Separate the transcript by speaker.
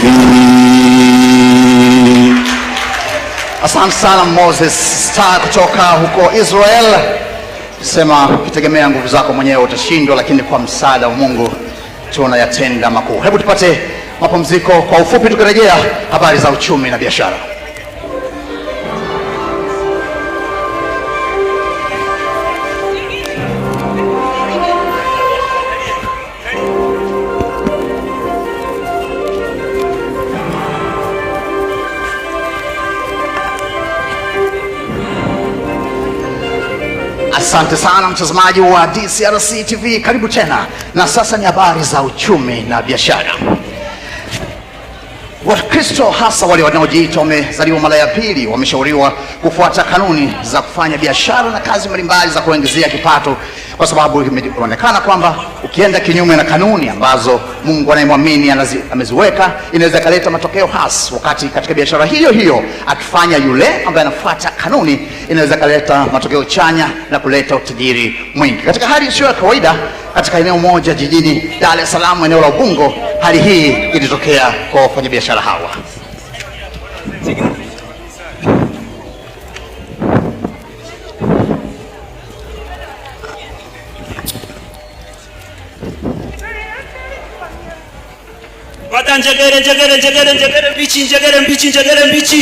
Speaker 1: TV.
Speaker 2: Asante sana Moses Star kutoka huko Israel. Sema ukitegemea nguvu zako mwenyewe utashindwa, lakini kwa msaada wa Mungu tunayatenda makuu. Hebu tupate mapumziko kwa ufupi, tukirejea habari za uchumi na biashara. Asante sana mtazamaji wa DCRC TV, karibu tena. Na sasa ni habari za uchumi na biashara. Wakristo hasa wale wanaojiita wamezaliwa mara ya pili wameshauriwa kufuata kanuni za kufanya biashara na kazi mbalimbali za kuongezea kipato, kwa sababu imeonekana kwamba ukienda kinyume na kanuni ambazo Mungu anayemwamini ameziweka inaweza ikaleta matokeo hasi, wakati katika biashara hiyo hiyo akifanya yule ambaye anafuata kanuni inaweza ikaleta matokeo chanya na kuleta utajiri mwingi. Katika hali isiyo ya kawaida, katika eneo moja jijini Dar es Salaam, eneo la Ubungo, hali hii ilitokea kwa wafanyabiashara hawa.
Speaker 3: Pata njegere, njegere, njegere, njegere mbichi, njegere mbichi, njegere mbichi.